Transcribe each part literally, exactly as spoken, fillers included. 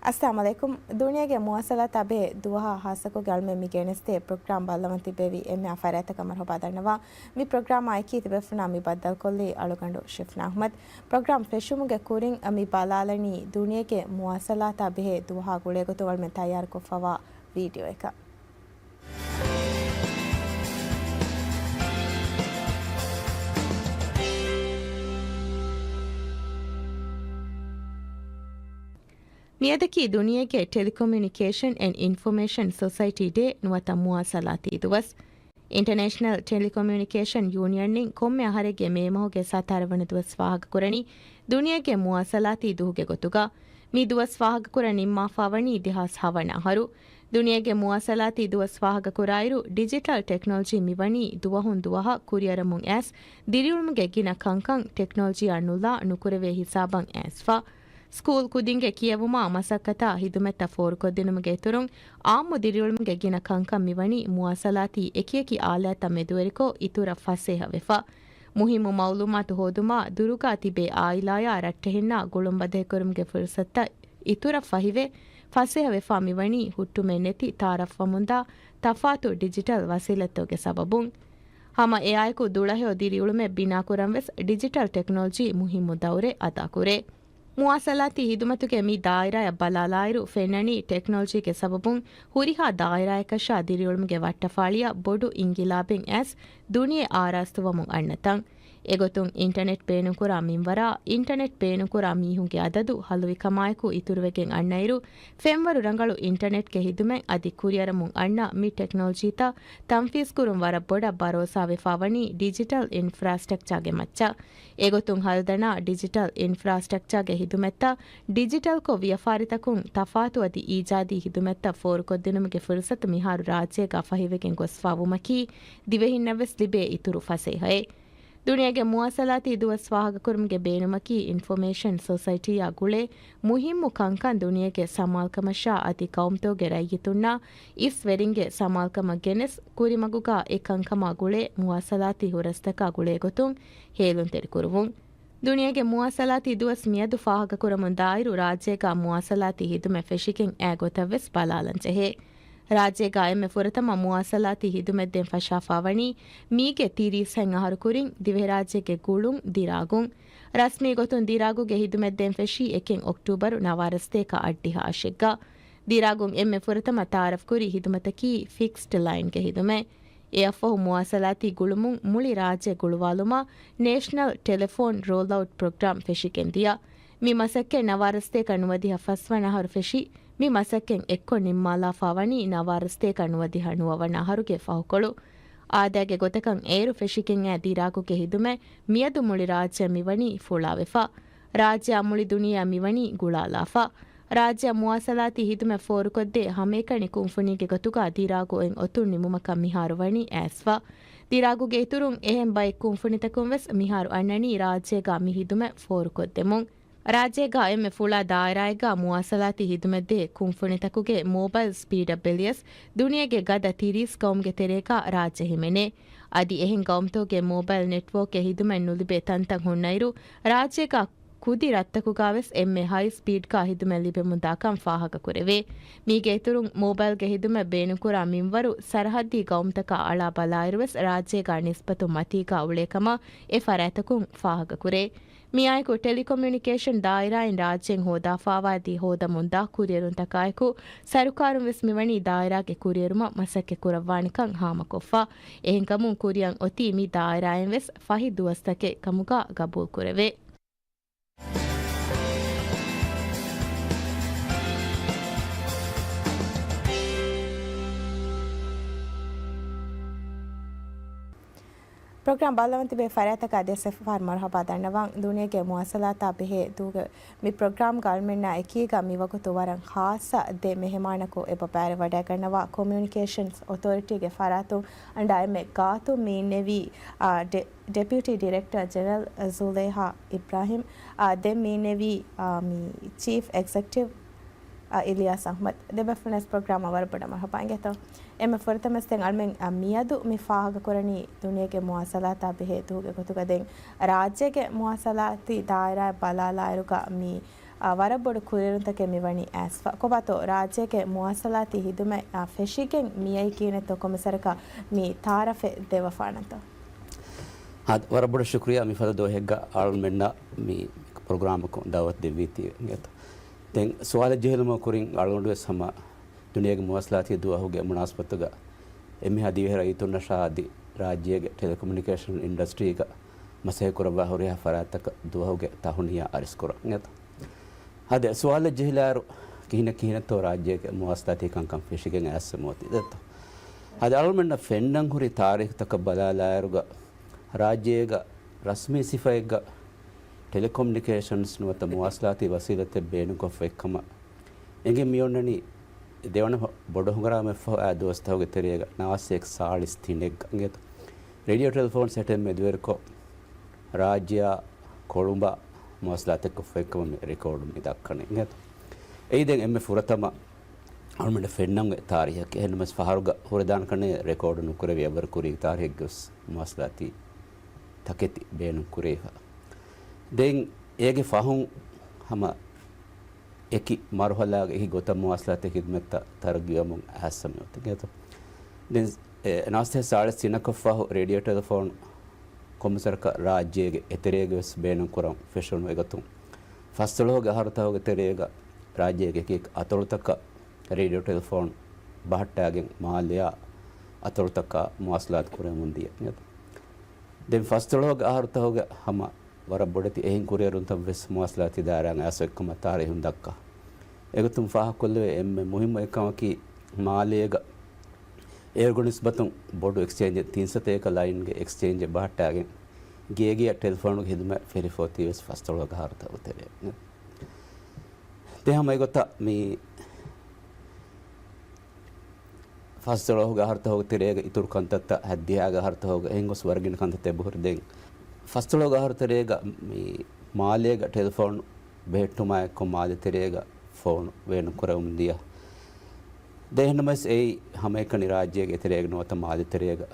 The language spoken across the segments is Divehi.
އައްސަލާމު ޢަލައިކުމް. ދުނިޔޭގެ މުވާޞަލާތާ ބެހޭ ދުވަހާ ޚާއްޞަކޮށް އަޅުމެން މި ގެނެސްދޭ ޕްރޮގްރާމް ބައްލަވަން ތިއްބެވި އެންމެހާ ފަރާތަކަށް މަރުޙަބާ ދަންނަވާ. މި ޕްރޮގްރާމާ އެކީ ތިބޭފުޅުންނާ މި ބައްދަލުކޮށްލީ އަޅުގަނޑު ޝިފްނާ އަޙްމަދު. ޕްރޮގްރާމް ފެށުމުގެ ކުރިން މި ބަލާލަނީ ދުނިޔޭގެ މުވާޞަލާތާ ބެހޭ ދުވަހާ ގުޅޭގޮތުން އަޅުމެން ތައްޔާރުކޮށްފަވާ ވީޑިއޯއަކަށް. މިއަދަކީ ދުނިޔޭގެ ޓެލިކޮމިއުނިކޭޝަން އެންޑް އިންފޮމޭޝަން ސޮސައިޓީ ޑޭ ނުވަތަ މުވާޞަލާތީ ދުވަސް. އިންޓަރނޭޝަނަލް ޓެލިކޮމިއުނިކޭޝަން ޔޫނިއަންއިން ކޮންމެ އަހަރެއްގެ މޭ މަހުގެ ސަތާރަ ވަނަ ދުވަސް ފާހަގަކުރަނީ ދުނިޔޭގެ މުވާޞަލާތީ ދުވަހުގެ ގޮތުގަ. މި ދުވަސް ފާހަގަކުރަން ނިންމާފާވަނީ ދެހާސް ހަވަނަ އަހަރު. ދުނިޔޭގެ މުވާޞަލާތީ ދުވަސް ފާހަގަކުރާއިރު، ޑިޖިޓަލް ޓެކްނޮލޮޖީ މިވަނީ ދުވަހުން ދުވަހަށް ކުރިއަރަމުން އައިސް، ދިރިއުޅުމުގެ ގިނަ ކަންކަން ޓެކްނޮލޮޖީއާ ނުލާ ނުކުރެވޭ ހިސާބަށް އައިސްފަ. ސްކޫލް ކުދިންގެ ކިޔެވުމާ މަސައްކަތާ ހިދުމަތްތައް ފޯރުކޮށްދިނުމުގެ އިތުރުން، އާއްމު ދިރިއުޅުމުގެ ގިނަ ކަންކަން މިވަނީ މުވާޞަލާތީ އެކިއެކި އާލާތްތައް މެދުވެރިކޮށް އިތުރަށް ފަސޭހަވެފަ. މުހިއްމު މައުލޫމާތު ހޯދުމާ ދުރުގާ ތިބޭ އާއިލާއާ ރައްޓެހިންނާ ގުޅުން ބަދަހިކުރުމުގެ ފުރުޞަތުތައް އިތުރަށް ފަހިވެ، ފަސޭހަވެފާ މިވަނީ ހުއްޓުމެއް ނެތި ތައާރަފްވަމުންދާ ތަފާތު ޑިޖިޓަލް ވަސީލަތްތަކުގެ ސަބަބުން. ހަމަ އެއާއެކު ދުޅަހެޔޮ ދިރިއުޅުމެއް ބިނާކުރަން ވެސް ޑިޖިޓަލް ޓެކްނޮލޮޖީ މުހިއްމު ދައުރެއް އަދާކުރޭ. މުވާޞަލާތީ ހިދުމަތުގެ މި ދާއިރާއަށް ބަލާލާއިރު ފެންނަނީ ޓެކްނޮލޮޖީގެ ސަބަބުން ހުރިހާ ދާއިރާއަކަށާ ދިރިއުޅުމުގެ ވައްޓަފާޅިއަށް ބޮޑު އިންގިލާބެއް އައިސް ދުނިޔެ އާރާސްތުވަމުން އަންނަ ތަން. އެގޮތުން އިންޓަނެޓް ބޭނުންކުރާ މިންވަރާ، އިންޓަނެޓް ބޭނުންކުރާ މީހުންގެ އަދަދު ހަލުވިކަމާއެކު އިތުރުވެގެން އަންނައިރު، ފެންވަރު ރަނގަޅު އިންޓަނެޓްގެ ހިދުމަތް އަދި ކުރިއަރަމުން އަންނަ މި ޓެކްނޮލޮޖީތައް ތަންފީޒްކުރުން ވަރަށް ބޮޑަށް ބަރޯސާވެފާވަނީ ޑިޖިޓަލް އިންފްރާސްޓްރަކްޗާގެ މައްޗަށް. އެގޮތުން ހަލްދަނާ ޑިޖިޓަލް އިންފްރާސްޓްރަކްޗާގެ ހިދުމަތްތައް ޑިޖިޓަލްކޮށް ވިޔަފާރިތަކުން ތަފާތު އަދި އީޖާދީ ހިދުމަތްތައް ފޯރުކޮށްދިނުމުގެ ފުރުސަތު މިހާރު ރާއްޖޭގަ ފަހިވެގެން ގޮސްފާވުމަކީ ދިވެހިންނަށްވެސް ލިބޭ އިތުރު ފަސޭހައެއް. ދުނިޔޭގެ މުވާޞަލާތީ ދުވަސް ފާހަގަކުރުމުގެ ބޭނުމަކީ އިންފޮމޭޝަން ސޮސައިޓީއާ ގުޅޭ މުހިއްމު ކަންކަން ދުނިޔޭގެ ސަމާލުކަމަށާ އަދި ގައުމުތަކުގެ ރައްޔިތުންނާ އިސް ވެރިންގެ ސަމާލުކަމަށް ގެނެސް، ކުރިމަގުގާ އެ ކަންކަމާ ގުޅޭ މުވާޞަލާތީ ހުރަސްތަކާ ގުޅޭގޮތުން ހޭލުންތެރިކުރުވުން. ދުނިޔޭގެ މުވާޞަލާތީ ދުވަސް މިއަދު ފާހަގަކުރަމުން ދާއިރު، ރާއްޖޭގާ މުވާޞަލާތީ ހިދުމަތް ފެށިގެން އައި ގޮތަށް ވެސް ބަލާލަން ޖެހޭ. ރާއްޖޭގާ އެންމެ ފުރަތަމަ މުވާޞަލާތީ ހިދުމަތްދޭން ފަށާފާވަނީ މީގެ ތިރީސް ހަތް އަހަރު ކުރިން ދިވެހިރާއްޖޭގެ ގުޅުން ދިރާގުން. ރަސްމީ ގޮތުން ދިރާގުގެ ހިދުމަތްދޭން ފެށީ އެކެއް އޮކްޓޫބަރު ނަވާރަ ސަތޭކަ އަށްޑިހަ އަށެއްގަ. ދިރާގުން އެންމެ ފުރަތަމަ ތައާރަފްކުރި ހިދުމަތަކީ ފިކްސްޑް ލައިންގެ ހިދުމަތް. އެއަށްފަހު މުވާޞަލާތީ ގުޅުމުން މުޅި ރާއްޖެ ގުޅުވާލުމަށް ނޭޝަނަލް ޓެލެފޯން ރޯލްއައުޓް ޕްރޮގްރާމް ފެށިގެން ދިޔަ. މި މަސައްކަތް ނަވާރަ ސަތޭކަ ނުވަދިހަ ފަސްވަނަ އަހަރު ފެށި، މި މަސައްކަތް އެއްކޮށް ނިންމާލާފާވަނީ ނަވާރަ ސަތޭކަ ނުވަދިހަ ނުވަވަނަ އަހަރުގެ ފަހުކޮޅު. އާދައިގެ ގޮތަކަށް އޭރު ފެށިގެން އައި ދިރާގުގެ ހިދުމަތް މިއަދު މުޅި ރާއްޖެ މިވަނީ ފުޅާވެފަ. ރާއްޖެއާ މުޅި ދުނިޔެއާ މިވަނީ ގުޅާލާފަ. ރާއްޖެއަށް މުވާޞަލާތީ ހިދުމަތް ފޯރުކޮށްދޭ ހަމައެކަނި ކުންފުނީގެ ގޮތުގަ ދިރާގު އޮތް އޮތުން ނިމުމަކަށް މިހާރު ވަނީ އައިސްފަ. ދިރާގުގެ އިތުރުން އެހެން ބައެއް ކުންފުނިތަކުން ވެސް މިހާރު އަންނަނީ ރާއްޖޭގަ މި ހިދުމަތް ފޯރުކޮށްދެމުން. ރާއްޖޭގަ އެންމެ ފުޅާ ދާއިރާއެއްގަ މުވާޞަލާތީ ހިދުމަތްދޭ ކުންފުނިތަކުގެ މޯބައިލް ސްޕީޑަށް ބެލިޔަސް، ދުނިޔޭގެ ގަދަ ތިރީސް ގައުމުގެ ތެރޭގަ ރާއްޖެ ހިމެނޭ. އަދި އެހެން ގައުމުތަކުގެ މޯބައިލް ނެޓްވޯކްގެ ހިދުމަތް ނުލިބޭ ތަންތަން ހުންނައިރު، ރާއްޖޭގަ ކުދި ރަށްތަކުގަވެސް އެންމެ ހައި ސްޕީޑްގާ ހިދުމަތް ލިބެމުންދާކަން ފާހަގަކުރެވޭ. މީގެ އިތުރުން، މޯބައިލްގެ ހިދުމަތް ބޭނުންކުރާ މިންވަރު ސަރަހައްދީ ގައުމުތަކާ އަޅާ ބަލާއިރުވެސް ރާއްޖޭގާ ނިސްބަތުން މަތީގާ އުޅޭކަމަށް އެ ފަރާތްތަކުން ފާހަގަކުރޭ. މިއާއެކު، ޓެލިކޮމިއުނިކޭޝަން ދާއިރާއިން ރާއްޖޭން ހޯދާފާވާ އަދި ހޯދަމުންދާ ކުރިއެރުންތަކާއެކު، ސަރުކާރުން ވެސް މިވަނީ ދާއިރާގެ ކުރިއެރުމަށް މަސައްކަތް ކުރައްވާނެކަން ހާމަކޮށްފަ. އެހެންކަމުން، ކުރިއަށް އޮތީ މި ދާއިރާއިން ވެސް ފަހި ދުވަސްތަކެއް ކަމުގާ ގަބޫލުކުރެވޭ. ޕްރޮގްރާމް ބައްލަވަން ތިބޭ ފަރާތަކަށް ދެ ސަފާރު މަރުޙަބާ ދަންނަވަން. ދުނިޔޭގެ މުވާޞަލާތާ ބެހޭ ދުވަހުގެ މި ޕްރޮގްރާމްގަ އަޅުމެންނާ އެކީގަ މިވަގުތު ވަރަށް ޚާއްޞަ ދެ މެހެމާނަކު އެބަ ބައިވެރިވަޑައިގަންނަވާ ކޮމިއުނިކޭޝަންސް އޮތޯރިޓީގެ ފަރާތުން އަންޑާ އެންމެ ގާތުން މި އިންނެވީ، އާ، ޑެ-، ޑެޕިއުޓީ ޑިރެކްޓަރ ޖެނެރަލް ޒުލޭހާ އިބްރާހިމް، އާ، ދެން މި އިންނެވީ، އާ، މި ޗީފް އެގްޒެކެޓިވް، އާ، އިލްޔާސް އަޙްމަދު. ދެބޭފުޅުންނަށް ޕްރޮގްރާމަށް ވަރަށް ބޮޑަށް މަރުޙަބާ އިނގޭތޯ. އެންމެ ފުރަތަމަސް ދެން އަޅުމެން، އާ، މިއަދު މި ފާހަގަކުރަނީ ދުނިޔޭގެ މުވާޞަލާތާ ބެހޭ ދުވަހުގެ ގޮތުގަ ދެން ރާއްޖޭގެ މުވާޞަލާތީ ދާއިރާއަށް ބަލާލާއިރުގަ މި އާ، ވަރަށް ބޮޑު ކުރިއެރުންތަކެއް މިވަނީ އައިސްފަ. ކޮބާތޯ ރާއްޖޭގެ މުވާސަލާތީ ހިދުމަތް، އާ، ފެށިގެން މިއައީ ކިހިނެއްތޯ ކޮންމެސް ވަރަކަށް މި ތައާރަފެއް ދެއްވަފާނަންތޯ؟ އާދެ، ވަރަށް ބޮޑަށް ޝުކުރިއްޔާ މިފަދަ ދުވަހެއްގަ އަޅުމެންނަށް މި ޕްރޮގްރާމަކުން ދައުވަތު ދެއްވީތީ އިނގޭތޯ. ދެން ސުވާލެއް ޖެހިލުމަށް ކުރިން އަޅުގަނޑުވެސް ހަމަ ދުނިޔޭގެ މުވާސަލާތީ ދުވަހުގެ މުނާސަބަތުގަ އެންމެހާ ދިވެހި ރައްޔިތުންނަށާ އަދި ރާއްޖޭގެ ޓެލެކޮމިއުނިކޭޝަން އިންޑަސްޓްރީގަ މަސައްކަތްކުރައްވާ ހުރިހާ ފަރާތްތަކަށް ދުވަހުގެ ތަހުނިޔާ އަރިސްކުރަން އިނގޭތޯ. އާދެ، ސުވާލެއް ޖެހިލާއިރު، ކިހިނެއް ކިހިނެއްތޯ ރާއްޖޭގެ މުވާސަލާތީ ކަންކަން ފެށިގެން އައިސްފަ މިއޮތީ ދެއްތޯ؟ އާދެ، އަޅުމެންނަށް ފެންނަން ހުރި ތާރީޚުތަކަށް ބަލާލާއިރުގަ ރާއްޖޭގަ ރަސްމީ ސިފައެއްގަ ޓެލެކޮމިއުނިކޭޝަންސް ނުވަތަ މުވާސަލާތީ ވަސީލަތެއް ބޭނުންކޮށްފައިކަމަށް އެނގެން މިއޮންނަނީ ދެވަނަ ބޮޑު ހަނގުރާމައެއްފަހު އާ ދުވަސްތަކުގެ ތެރޭގަ ނަވާސް ސާޅީސް ތިނެއްގަ އިނގޭތޯ. ރޭޑިއޯ ޓެލެފޯން ސެޓެއް މެދުވެރިކޮށް، ރާއްޖެއާ ކޮޅުނބާ މުވާސަލާތެއްކޮށްފައިކަމަށް މި ރެކޯޑު މި ދައްކަނީ އިނގޭތޯ. އެއީ ދެން އެންމެ ފުރަތަމަ އަޅުމެންނަށް ފެންނަން އޮތް ތާރީޚެއް. އެހެންނަމަވެސް ފަހަރުގަ ހުރެދާނެ ކަންނޭނގެ ރެކޯޑު ނުކުރެވި އެއްވަރު ކުރީގެ ތާރީޚެއްގަވެސް މުވާސަލާތީ ތަކެތި ބޭނުން ކުރެވިފަ. ދެން އޭގެ ފަހުން ހަމަ އެކި މަރުހަލާގެ އެކި ގޮތަށް މުވާސަލާތީ ހިދުމަތްތައް ތަރައްގީވަމުން އައިސްފަ މިއޮތީ އިނގޭތޯ. ދެން އެ، ނަވާސް ސާޅީސް ތިނަކަށްފަހު ރޭޑިއޯ ޓެލެފޯން ކޮންމެސް ވަރަކަށް ރާއްޖޭގެ އެތެރޭގަވެސް ބޭނުންކުރަން ފެށުނު. އެގޮތުން ފަސްދޮޅަހުގެ އަހަރުތަކުގެ ތެރޭގަ ރާއްޖޭގެ އެކި އަތޮޅުތަކަށް ރޭޑިއޯ ޓެލެފޯން ބަހައްޓާގެން މާލެއާ އަތޮޅުތަކާ މުވާސަލާތު ކުރެވެމުން ދިޔަ. ދެން ފަސްދޮޅަހުގެ އަހަރުތަކުގެ ހަމަ ވަރަށް ބޮޑެތި އެހެން ކުރިއެރުންތައް ވެސް މުވާސަލާތީ ދާއިރާއިން އައިސްފަ އޮތްކަމަށް ތާރީހުން ދައްކާ. އެގޮތުން ފާހަގަކޮށްލެވޭ އެންމެ މުހިއްމު އެއްކަމަކީ، މާލޭގަ އޭރުގެ ނިސްބަތުން ބޮޑު އެކްސްޗޭންޖެއް، ތިން ސަތޭކަ ލައިންގެ އެކްސްޗޭންޖެއް ބަހައްޓާގެން، ގޭގެއަށް ޓެލެފޯނުގެ ހިދުމަތް ފެށިފަ އޮތީ ވެސް ފަސްދޮޅަހުގެ އަހަރުތަކުގެ ތެރޭ. ދެން ހަމަ އެގޮތަށް މި ފަސްދޮޅަހުގެ އަހަރުތަކުގެ ތެރޭގަ އިތުރު ކަންތައްތައް ހަތްދިހައިގެ އަހަރުތަކުގަ އެހެން ގޮސް ވަރަށް ގިނަ ކަންތައްތައް އެބަހުރި. ދެން ފަސްދޮޅަހުގެ އަހަރު ތެރޭގަ މި މާލޭގަ ޓެލެފޯނު ބެހެއްޓުމާ އެއްކޮށް މާލެ ތެރޭގަ ފޯނު ބޭނުން ކުރެވެމުން ދިޔަ. ދެން އެހެންނަމަވެސް އެއީ ހަމައެކަނި ރާއްޖޭގެ އެތެރޭގަ ނުވަތަ މާލެ ތެރޭގަ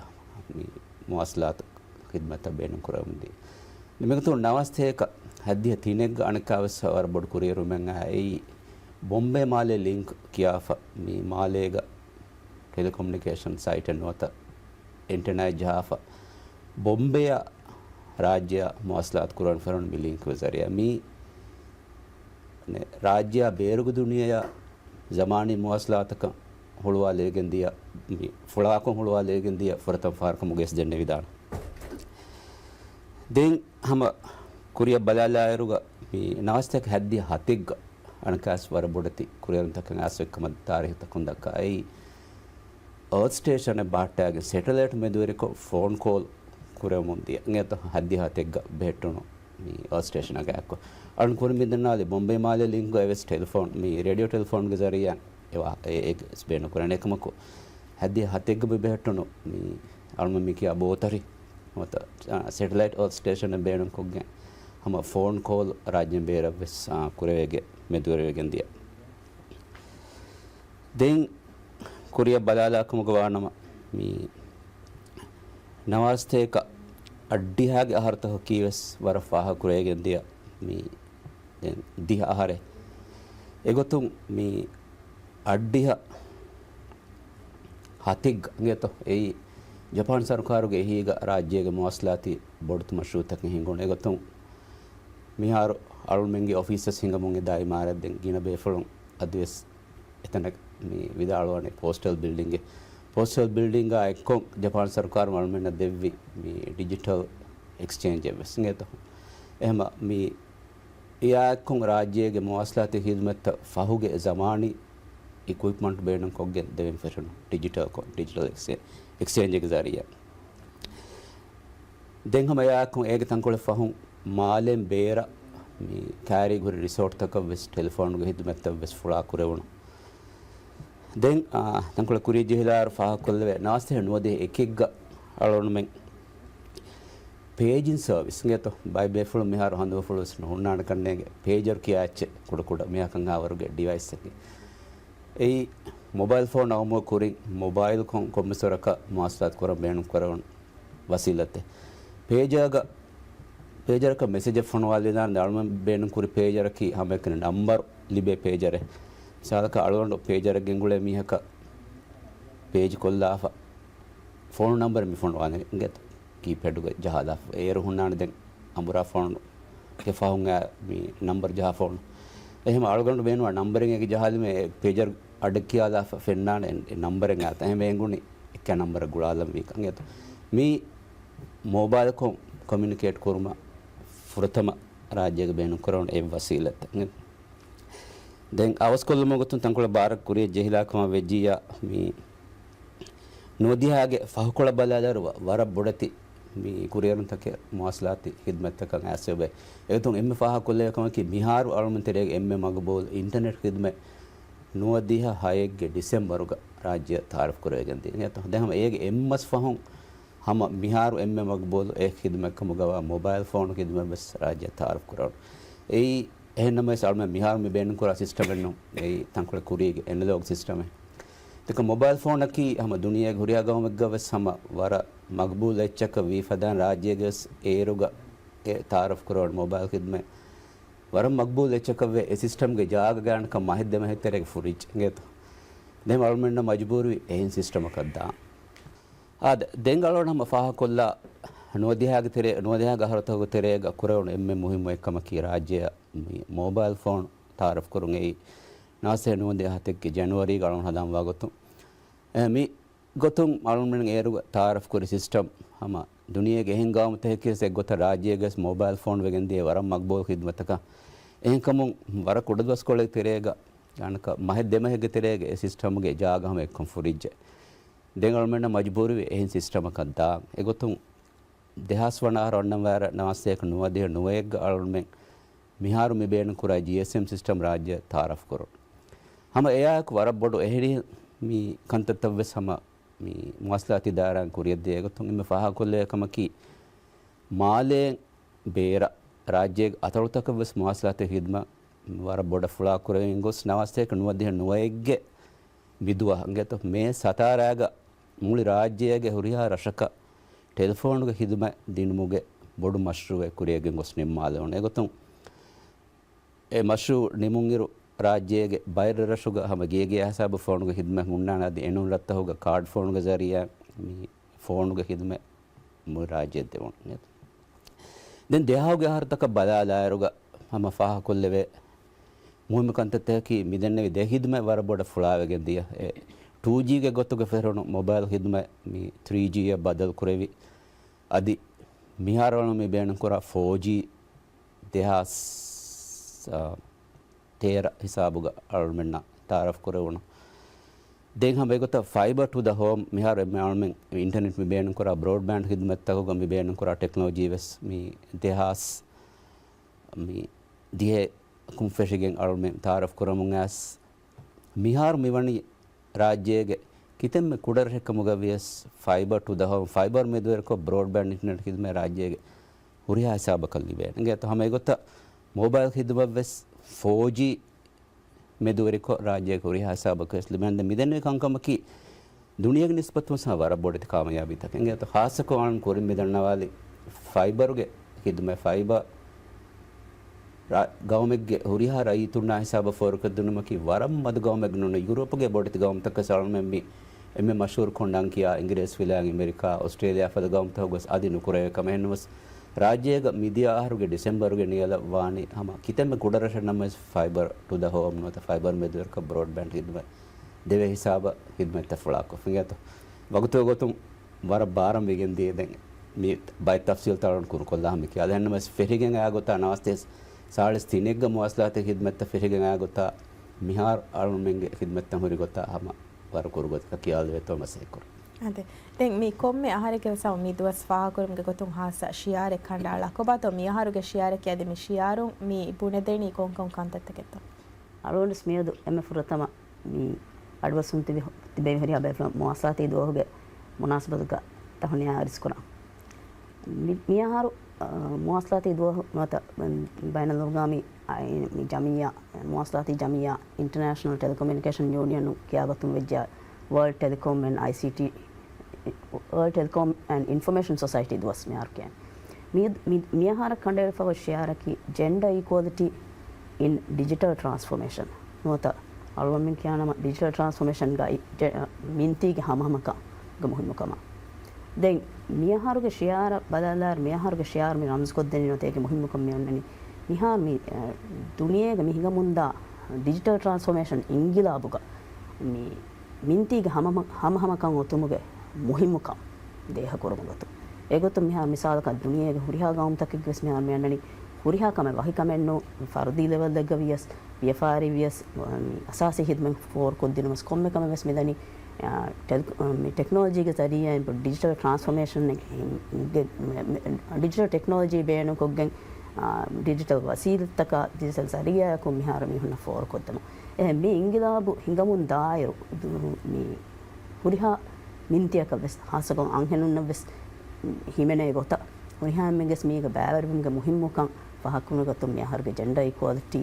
މި މުވާސަލާތު ޚިދުމަތްތައް ބޭނުން ކުރެވެމުން ދިޔަ. މިގޮތުން ނަވާސްތޭކަ ހަތްދިހަ ތިނެއްގަ އަނެއްކާވެސް ވަރަށް ބޮޑު ކުރިއެރުމެއް އާ އެއީ ބޮމްބޭ މާލޭ ލިންކް ކިޔާފަ މި މާލޭގަ ޓެލެކޮމިއުނިކޭޝަން ސައިޓެއް ނުވަތަ އެންޓެނާއެއް ޖަހާފަ، ބޮމްބޭއާ ރާއްޖެއާ މުވާސަލާތު ކުރަން ފެށުނު މި ލިންކްގެ ޒަރީއާ. މީ ރާއްޖެއާ ބޭރުގެ ދުނިޔެއާ ޒަމާނީ މުވާސަލާތަކަށް ހުޅުވާލައިގެން ދިޔަ، މި ފުޅާކޮށް ހުޅުވާލައިގެން ދިޔަ ފުރަތަމަ ފަހަރަކަށް މުގެސް ދެންނެވިދާނެ. ދެން ހަމަ ކުރިއަށް ބަލާލާއިރުގަ މި ނަވާސްތޭކަ ހަތްދިހަ ހަތެއްގަ އަނެއްކާވެސް ވަރަށް ބޮޑެތި ކުރިއެރުންތަކެއް އައިސްފަ އޮތްކަމަށް ތާރީހުތަކުން ދައްކާ. އެއީ އާތް ސްޓޭޝަނެއް ބަހައްޓާގެން ސެޓެލައިޓް މެދުވެރިކޮށް ފޯން ކޯލް ކުރެވެމުން ދިޔަ. އިނގޭތޯ ހަތްދިހަ ހަތެއްގަ ބެހެއްޓުނު މި އާތް ސްޓޭޝަނަކާ އެއްކޮށް. އަޅުން ކުރިން މި ދަންނާލި ބޮމްބޭ މާލޭ ލިންކް އެވެސް ޓެލެފޯން، މި ރޭޑިއޯ ޓެލެފޯންގެ ޒަރީއާ އެވާ، އެ، އެ، އެއްވެސް ބޭނުން ކުރަން. އެކަމަކު ހަތްދިހަ ހަތެއްގަ މި ބެހެއްޓުނު މި އަޅުމެން މި ކިޔާ ބޯތަރި ނުވަތަ، އާ، ސެޓެލައިޓް އާތް ސްޓޭޝަނެއް ބޭނުންކޮށްގެން ހަމަ ފޯން ކޯލް ރާއްޖޭން ބޭރަށްވެސް، އާ، ކުރެވޭގެ މެދުވެރިވެގެން ދިޔަ. ދެން ކުރިއަށް ބަލާލާކަމުގަ ވާނަމަ، މި ނަވާސްތޭކަ އަށްޑިހައިގެ އަހަރުތަކަކީ ވެސް ވަރަށް ފާހަގަ ކުރެވިގެން ދިޔަ މި ދެން ދިހަ އަހަރެއް. އެގޮތުން މި އަށްޑިހަ ހަތެއްގަ އިނގޭތޯ، އެއީ ޖަޕާން ސަރުކާރުގެ އެހީގަ ރާއްޖޭގެ މުވާސަލާތީ ބޮޑެތި މަޝްރޫއުތަކެއް ހިނގުނު. އެގޮތުން މިހާރު އަޅުމެންގެ އޮފީސް ވެސް ހިނގަމުން އެދާ އިމާރާތް ދެން ގިނަ ބޭފުޅުން އަދިވެސް އެތަނަށް މި ވިދާޅުވަނީ ޕޯސްޓަލް ބިލްޑިންގެއް. ޕޯސްޓަލް ބިލްޑިންގާ އެއްކޮށް ޖަޕާން ސަރުކާރުން އަޅުމެންނަށް ދެއްވި މި ޑިޖިޓަލް އެކްސްޗޭންޖެއް ވެސް އިނގޭތޯ. އެހެމަ މި އެއާއެއްކޮށް ރާއްޖޭގެ މުވާސަލާތީ ހިދުމަތްތައް ފަހުގެ ޒަމާނީ އިކުއިޕްމަންޓް ބޭނުންކޮށްގެން ދެވެން ފެށުނު ޑިޖިޓަލްކޮށް، ޑިޖިޓަލް އެކްސްޗޭ-، އެކްސްޗޭންޖެއްގެ ޒަރީއާ. ދެން ހަމަ އެއާއެއްކޮށް އޭގެ ތަންކޮޅެއް ފަހުން މާލޭން ބޭރަށް މި ކައިރީގަ ހުރި ރިސޯޓްތަކަށް ވެސް ޓެލެފޯނުގެ ހިދުމަތްތައް ވެސް ފުޅާ ކުރެވުނު. ދެން، އާ، ތަންކޮޅެއް ކުރިއަށް ޖެހިލާއިރު ފާހަގަކޮށްލެވޭ، ނަވާސްތޭކަ ނުވަދިހަ އެކެއްގަ އަޅުގަނޑުމެން ޕޭޖިން ސަރވިސް އިނގޭތޯ، ބައެއް ބޭފުޅުން މިހާރު ހަނދުމަފުޅު ވެސް ނުހުންނާނެ ކަންނޭނގެ ޕޭޖަރު ކިޔާ އެއްޗެއް ކުޑަކުޑަ މިހާކަން އާވަރުގެ ޑިވައިސްއަކީ. އެއީ މޮބައިލް ފޯން އައުމުގެ ކުރިން މޮބައިލްކޮށް ކޮންމެސް ވަރަކަށް މުވާސަލާތު ކުރަން ބޭނުން ކުރެވުނު ވަސީލަތެއް. ޕޭޖާގަ ޕޭޖަރަކަށް މެސެޖެއް ފޮނުވާލިދާނެ އަޅުމެން ބޭނުން ކުރި ޕޭޖަރަކީ ހަމައެކަނި ނަންބަރު ލިބޭ ޕޭޖަރެއް. މިސާލަކަށް އަޅުގަނޑު ޕޭޖަރެއް ގެންގުޅޭ މީހަކަށް ޕޭޖް ކޮށްލާފަ ފޯނު ނަންބަރެއް މި ފޮނުވާލެ ގެތަ ކީޕެޑުގަ ޖަހާލާފަ އޭރު ހުންނާނެ ދެން އަނބުރާ ފޯނު އެ ފަހުން އައި މި ނަންބަރު ޖަހާ ފޯނު. އެހެން އަޅުގަނޑު ބޭނުންވާ ނަންބަރެއް އޭގެ ޖަހާލީމަ އެ ޕޭޖަރު އަޑެއް ކިޔާލާފަ ފެންނާނެ އެ ނަންބަރެއް އައި އެހެން އެނގުނީ އެއްކާ ނަންބަރަށް ގުޅާލަން ވީ ކަން ގެތަ. މީ މޯބައިލްކޮށް ކޮމިއުނިކޭޓް ކުރުމަށް ފުރަތަމަ ރާއްޖޭގަ ބޭނުން ކުރެވުނު އެއް ވަސީލަތެއް. ދެން އަވަސްކޮށްލުމުގެ ގޮތުން ތަންކޮޅެއް ބާރަށް ކުރިއަށް ޖެހިލާ ކަމަށް ވެއްޖިއްޔާ، މި ނުވަދިހައިގެ ފަހުކޮޅަށް ބަލާލާއިރު ވަ-، ވަރަށް ބޮޑެތި މި ކުރިއެރުންތަކެއް މުވާސަލާތީ ޚިދުމަތްތަކަށް އައިސް އެބަ. އެގޮތުން އެންމެ ފާހަގަކޮށްލެވޭ ކަމަކީ، މިހާރު އަޅުމެން ތެރޭގެ އެންމެ މަގުބޫލު އިންޓަރނެޓް ޚިދުމަތް ނުވަދިހަ ހައެއްގެ ޑިސެމްބަރުގަ ރާއްޖެއަށް ތައާރަފް ކުރެވިގެން ދިޔަ. ދެން ހަމަ އޭގެ އެއްމަސް ފަހުން ހަމަ މިހާރު އެންމެ މަގުބޫލު އެއް ޚިދުމަތްކަމުގަވާ މޮބައިލް ފޯނު ޚިދުމަތް ވެސް ރާއްޖެއަށް ތައާރަފް ކުރެވުނު. އެއީ އެހެންނަމަވެސް އަޅުމެން މިހާރު މި ބޭނުންކުރާ ސިސްޓަމެއް ނޫން. އެއީ ތަންކޮޅެއް ކުރީގެ އެނަލޮގް ސިސްޓަމެއް. ދެން މޮބައިލް ފޯނަކީ ހަމަ ދުނިޔޭގެ ހުރިހާ ގައުމެއްގަ ވެސް ހަމަ ވަރަށް މަގުބޫލު އެއްޗަކަށް ވީ ފަދައިން ރާއްޖޭގެ ވެސް އޭރުގަ އެ ތައާރަފް ކުރެވުނު މޮބައިލް ޚިދުމަތް ވަރަށް މަގުބޫލު އެއްޗަކަށްވެ، އެ ސިސްޓަމްގެ ޖާގަ ގާންކަން މަހެއް ދެމަހެއް ތެރޭގަ ފުރިއްޖެ އިނގޭތޯ. ދެން އަޅުމެންނަށް މަޖުބޫރުވި އެހެން ސިސްޓަމަކަށް ދާން. އާދެ، ދެން އަޅުގަނޑު ހަމަ ފާހަގަކޮށްލާ ނުވަދިހައިގެ ތެރޭ، ނުވަދިހައިގެ އަހަރުތަކުގެ ތެރޭގަ ކުރެވުނު އެންމެ މުހިއްމު އެއްކަމަކީ ރާއްޖެއަށް މި މޯބައިލް ފޯނު ތައާރަފް ކުރުން. އެއީ ނާސޭ ނުވަދިހަ ހަތެއްގެ ޖެނުއަރީގަ އަޅުގަނޑު ހަނދާންވާ ގޮތުން. އެ، މި ގޮތުން އަޅުގަނޑުމެން އޭރުގަ ތައާރަފް ކުރި ސިސްޓަމް ހަމަ ދުނިޔޭގެ އެހެން ގައުމުތަކެކީ ވެސް އެއްގޮތަށް ރާއްޖޭގަ ވެސް މޯބައިލް ފޯނު ވެގެން ދިޔަ ވަރަށް މަގުބޫލު ޚިދުމަތަކަށް. އެހެންކަމުން ވަރަށް ކުޑަދުވަސްކޮޅެއް ތެރޭގަ ގާނަކަށް މަހެއް ދެމަހެއްގެ ތެރޭގަ އެ ސިސްޓަމްގެ ޖާގަ ހަމަ އެއްކޮށް ފުރިއްޖެ. ދެން އަޅުމެންނަށް މަޖުބޫރުވި އެހެން ސިސްޓަމަކަށް ދާން. އެގޮތުން ދެހާސް ވަނަ އަހަރު އަންނަން ވާރަ ނަވާސޭކަ ނުވަދިހަ ނުވައެއްގަ އަޅުމެން މިހާރު މި ބޭނުން ކުރާ ޖީއެސްއެމް ސިސްޓަމް ރާއްޖެ ތައާރަފް ކުރުން. ހަމަ އެއާއެކު ވަރަށް ބޮޑު އެހެނިހެން މި ކަންތައްތައް ވެސް ހަމަ މި މުވާސަލާތީ ދާއިރާއިން ކުރިއަށް ދިޔަ ގޮތުން އެންމެ ފާހަގަކޮށްލެވޭ ކަމަކީ، މާލޭން ބޭރަށް ރާއްޖޭގެ އަތޮޅުތަކަށް ވެސް މުވާސަލާތީ ޚިދުމަތް ވަރަށް ބޮޑަށް ފުޅާ ކުރެވެން ގޮސް ނަވާސޭކަ ނުވަދިހަ ނުވައެއްގެ މިދުވަހަށް އިނގޭތޯ މޭ ސަތާރައިގަ މުޅި ރާއްޖޭގެ ހުރިހާ ރަށަކަށް ޓެލެފޯނުގެ ޚިދުމަތް ދިނުމުގެ ބޮޑު މަޝްރޫއެއް ކުރިއަށް ގެންގޮސް ނިންމާލެވުނު. އެގޮތުން އެ މަޝްރޫއު ނިމުންއިރު، ރާއްޖޭގެ ބައެއް ރަށުގަ ހަމަ ގޭގެ ހިސާބު ފޯނުގެ ޚިދުމަތް ހުންނާނެ. އަދި އެނޫން ރަށްތަކުގަ ކާޑް ފޯނުގެ ޒަރީއާ މި ފޯނުގެ ޚިދުމަތް މުޅި ރާއްޖެއަށް ދެވުނު. ދެން ދެހާހުގެ އަހަރުތަކަށް ބަލާލާއިރުގަ ހަމަ ފާހަގަކޮށްލެވޭ މުހިއްމު ކަންތައްތަކަކީ މިދެންނެވި ދެ ޚިދުމަތް ވަރަށް ބޮޑަށް ފުޅާވެގެން ދިޔަ. އެ ޓޫ ޖީގެ ގޮތުގަ ފެށުނު މޮބައިލް ޚިދުމަތް މި ތްރީ ޖީއަށް ބަދަލު ކުރެވި. އަދި މިހާރު އަޅުގަނޑު މި ބޭނުންކުރާ ފޯ ޖީ ދެހާސް، އާ، ތޭރަ ހިސާބުގަ އަޅުމެންނަށް ތައާރަފް ކުރެވުނު. ދެން ހަމަ އެގޮތަށް ފައިބަ ޓު ދަ ހޯމް މިހާރު އެންމެ އަޅުމެން އިންޓަރނެޓް މި ބޭނުންކުރާ ބްރޯޑްބޭންޑް ޚިދުމަތްތަކުގަ މި ބޭނުންކުރާ ޓެކްނޮލޮޖީ ވެސް މި ދެހާސް މި ދިހަ ކުން ފެށިގެން އަޅުމެން ތައާރަފް ކުރަމުން އައިސް މިހާރު މިވަނީ ރާއްޖޭގެ ކިތަންމެ ކުޑަރަށެއްކަމުގަ ވިޔަސް ފައިބަ ޓު ދަ ހޯމް، ފައިބަރ މެދުވެރިކޮށް ބްރޯޑްބޭންޑް އިންޓަރނެޓް ޚިދުމަތް ރާއްޖޭގެ ހުރިހާ ހިސާބަކަށް ލިބޭނެ. އިނގޭތޯ ހަމަ އެގޮތަށް މޯބައިލް ޚިދުމަތް ވެސް ފޯ ޖީ މެދުވެރިކޮށް ރާއްޖޭގެ ހުރިހާ ހިސާބަކަށް ވެސް ލިބޭނެ. މިދެންނެވި ކަންކަމަކީ ދުނިޔޭގެ ނިސްބަތުން ވެސް ވަރަށް ބޮޑެތި ކާމިޔާބީތަކެއް. އިނގޭތޯ ޚާއްޞަކޮށް އަޅުން ކުރިން މި ދަންނަވާލި ފައިބަރުގެ ޚިދުމަތް ފައިބަ ރ-، ގައުމެއްގެ ހުރިހާ ރައްޔިތުންނާ ހިސާބަށް ފޯރުކޮށްދިނުމަކީ ވަރަށް މަދު ގައުމެއް ނޫން. ޔޫރަޕުގެ ބޮޑެތި ގައުމުތަކަށް އަޅުމެން މި އެންމެ މަޝްހޫރު ކޮން ނަން ކިޔާ އިނގިރޭސި ފިލާން އެމެރިކާ، އޮސްޓްރޭލިޔާ ފަދަ ގައުމުތަކުގަސް އަދި ނުކުރެވޭ ކަމަށް. އެހެންނަމަވެސް ރާއްޖޭގަ މިދިޔަ އަހަރުގެ ޑިސެމްބަރުގެ ނިޔަލަށް ވާނީ ހަމަ ކިތަންމެ ކުޑަރަށެއް ނަމަވެސް ފައިބަރ ޓު ދަ ހޯމް ނުވަތަ ފައިބަރ މެދުވެރިކޮށް ބްރޯޑްބޭންޑް ޚިދުމަތް ދެވޭ ހިސާބަށް ޚިދުމަތްތައް ފުޅާކޮށްފި. އިނގޭތޯ ވަގުތުގެ ގޮތުން ވަރަށް ބާރަށް ވެގެން ދިޔަ. ދެން މި ބައެއް ތަފްސީލްތައް އަޅުން ކުރުކޮށްލާ ހަމަ ކިޔާލަ. އެހެންނަމަވެސް ފެށިގެން އާ ގޮތާ ނަވާސްތޭ ސާޅީސް ތިނެއްގަ މުވާސަލާތީ ޚިދުމަތްތައް ފެށިގެން އާ ގޮތާ މިހާރު އަޅުމެންގެ ޚިދުމަތްތައް ހުރި ގޮތާ ހަމަ ވަރަށް ކުރު ގޮތަކަށް ކިޔާލެވޭތޯ މަސައްކަތް ކުރުން. އަދެ، ދެން މި ކޮންމެ އަހަރެއްގެ ވެސް މި ދުވަސް ފާހަގަކުރުމުގެ ގޮތުން ހާއްސަ ޝިއާރެއް ކަނޑައަޅާ. ކޮބާތޯ މި އަހަރުގެ ޝިއާރަކީ؟ އަދި މި ޝިއާރުން މި ބުނެދެނީ ކޮންކޮން ކަންތައްތަކެއްތޯ؟ އަޅުގަނޑު މިއަދު އެންމެ ފުރަތަމަ މި އަޑުއައްސުން ތިބި، ތިބެވި ހުރިހާ ބޭފުޅުން މުވާސަލާތީ ދުވަހުގެ މުނާސަބަތުގަ ތަހުނިޔާ އަރިސްކުރަން. މި، މިއަހަރު، އަ، މުވާސަލާތީ ދުވަހު ނުވަތަ ބައިނަލްއަގްވާމީ، އަ، މި ޖަމިއްޔާ، މުވާސަލާތީ ޖަމިއްޔާ، އިންޓަރނޭޝަނަލް ޓެލެކޮމިއުނިކޭޝަން ޔޫނިއަނުން ކިޔާގޮތުން ވެއްޖެ ވަރލްޑް ޓެލެކޮމް އެންޑް އައިސީޓީ، ވަރލްޑް ޓެލެކޮމް އެންޑް އިންފޮމޭޝަން ސޮސައިޓީ ދުވަސް މިއަހަރު ކިޔަން. މި، މި، މިއަހަރަށް ކަނޑައެޅިފައި ޝިއާރަކީ Gender Equality in Digital Transformation. ނުވަތަ އަޅުގަނޑުމެން ކިޔާނަމަ ޑިޖިޓަލް ޓްރާންސްފޯމޭޝަންގައި ޖެ-، މިންތީގެ ހަމަހަމަކަމުގެ މުހިއްމުކަމަށް. ދެން މިއަހަރުގެ ޝިއާރަށް ބަލާލާއިރު، މިއަހަރުގެ ޝިއާރު މި ރަމްޒުކޮށްދެނީ ނުވަތަ އޭގެ މުހިއްމުކަން މި އޮންނަނީ. މިހާރު މި، އަ، ދުނިޔޭގެ މި ހިނގަމުންދާ ޑިޖިޓަލް ޓްރާންސްފޯމޭޝަން އިންގިލާބުގަ މި މިންތީގެ ހަމަ-، ހަމަހަމަކަން އޮތުމުގެ މުހިއްމުކަން ދޭހަކުރުމުގެ ގޮތުން. އެގޮތުން މިހާރު މިސާލަކަށް ދުނިޔޭގެ ހުރިހާ ގައުމުތަކެއްގެވެސް މިހާރު މި އަންނަނީ ހުރިހާ ކަމެއް ވަކި ކަމެއް ނޫން، ފަރުދީ ލެވެލްއެއްގަ ވިޔަސް، ވިޔަފާރި ވިޔަސް، މި އަސާސީ ހިދުމަތް ފޯރުކޮށްދިނުމަސް ކޮންމެ ކަމެއް ވެސް މިދަނީ، އާ، ޓެލް-، މި ޓެކްނޮލޮޖީގެ ޒަރީއާއިން ޑިޖިޓަލް ޓްރާންސްފޯމޭޝަން ގެ-، މި-، މި-، ޑިޖިޓަލް ޓެކްނޮލޮޖީ ބޭނުންކޮށްގެން، އާ، ޑިޖިޓަލް ވަސީލަތްތަކާ ޑިޖިޓަލް ޒަރީއާއަކުން މިހާރު މީހުންނަށް ފޯރުކޮށްދެމުން. އެހެން މި އިންގިލާބު ހިނގަމުން ދާއިރު، ދު-، މި ހުރިހާ މިންތިއަކަށް ވެސް، ހާއްސަކޮށް އަންހެނުންނަށް ވެސް ހިމެނޭ ގޮތަށް، ހުރިހާ އެންމެންގެސް މީގަ ބައިވެރިވުމުގެ މުހިއްމުކަން ފާހަގަކުރުމުގެ ގޮތުން މި އަހަރުގެ ޖެންޑަރ އީކުއަލިޓީ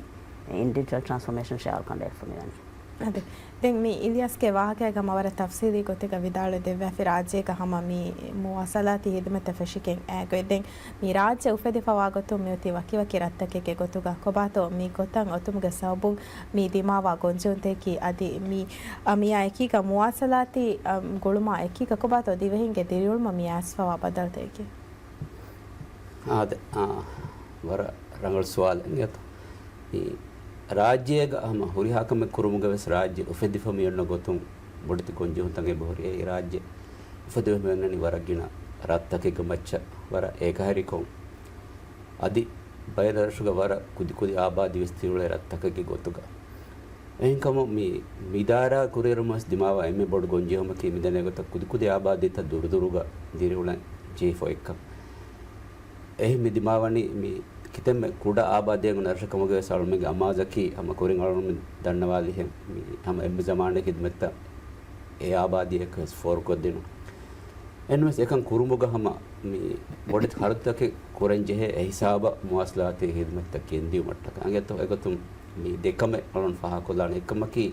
އިން ޑިޖިޓަލް ޓްރާންސްފޯމޭޝަން ޝިއާރު ކަނޑައެޅިފަ މިވަނީ. އަދި، ދެން މި އިލްޔާސްގެ ވާހަކައިގަ މަ ވަރަށް ތަފްސީލީ ގޮތެއްގަ ވިދާޅުވެ ދެއްވާފި، ރާއްޖޭގަ ހަމަ މި މުވާސަލާތީ ހިދުމަތްތައް ފެށިގެން އައިގޮތް. ދެން މި ރާއްޖެ އުފެދިފަވާ ގޮތުން މިއޮތީ ވަކިވަކި ރަށްތަކެއްގެ ގޮތުގަ. ކޮބާތޯ މި ގޮތަށް އޮތުމުގެ ސަބަބުން މި ދިމާވާ ގޮންޖެހުންތަކަކީ؟ އަދި މި، އަ، މިއާ އެކީގަ މުވާސަލާތީ، އަ، ގުޅުމާ އެކީގަ ކޮބާތޯ ދިވެހިންގެ ދިރިއުޅުމަށް މި އައިސްފަވާ ބަދަލުތަކަކީ؟ އާދެ، އާ، ވަރަށް ރަނގަޅު ސުވާލެއް އިނގޭތޯ. މި ރާއްޖޭގަ ހަމަ ހުރިހާ ކަމެއް ކުރުމުގަ ވެސް ރާއްޖެ އުފެދިފަ މި އޮންނަ ގޮތުން ބޮޑެތި ގޮންޖެހުންތައް އެބަހުރި. އެ ރާއްޖެ އުފެދިފަ މި އޮންނަނީ ވަރަށް ގިނަ ރަށްތަކެއްގެ މައްޗަށް ވަރަށް އެކަހެރިކޮށް، އަދި ބައެއް ރަށުގަ ވަރަށް ކުދިކުދި އާބާދީ ވެސް ތިއުޅޭ ރަށްތަކެއްގެ ގޮތުގަ. އެހެންކަމުން މި، މި ދާއިރާ ކުރިއެރުމަށް ދިމާވާ އެންމެ ބޮޑު ގޮންޖެހުމަކީ މިދަނީ ގޮތަށް ކުދިކުދި އާބާދީތައް ދުރުދުރުގަ ދިރިއުޅެން ޖެހިފަ އޮތްކަން. އެހެން މި ދިމާވަނީ މި ކިތަންމެ ކުޑަ އާބާދީއެއް އޮންނަ ރަށެއް ކަމުގަ ވެސް އަޅުމެންގެ އަމާޒަކީ ހަމަ ކުރިން އަޅުމެން ދަންނަވާލިހެން މި ހަމަ އެންމެ ޒަމާނެއް ހިދުމަތްތައް އެ އާބާދީއަކަށް ވެސް ފޯރުކޮށްދިނުން. އެންވެސް އެކަން ކުރުމުގަ ހަމަ މި ބޮޑެތި ޚަރަދުތަކެއް ކުރަންޖެހޭ އެހިސާބަށް މުވާސަލާތީ ހިދުމަތްތައް ގެންދިއުމަށްޓަކާ. އިނގޭތޯ އެގޮތުން މި ދެކަމެއް އަޅުން ފާހަގަކޮށްލާނެ. އެއްކަމަކީ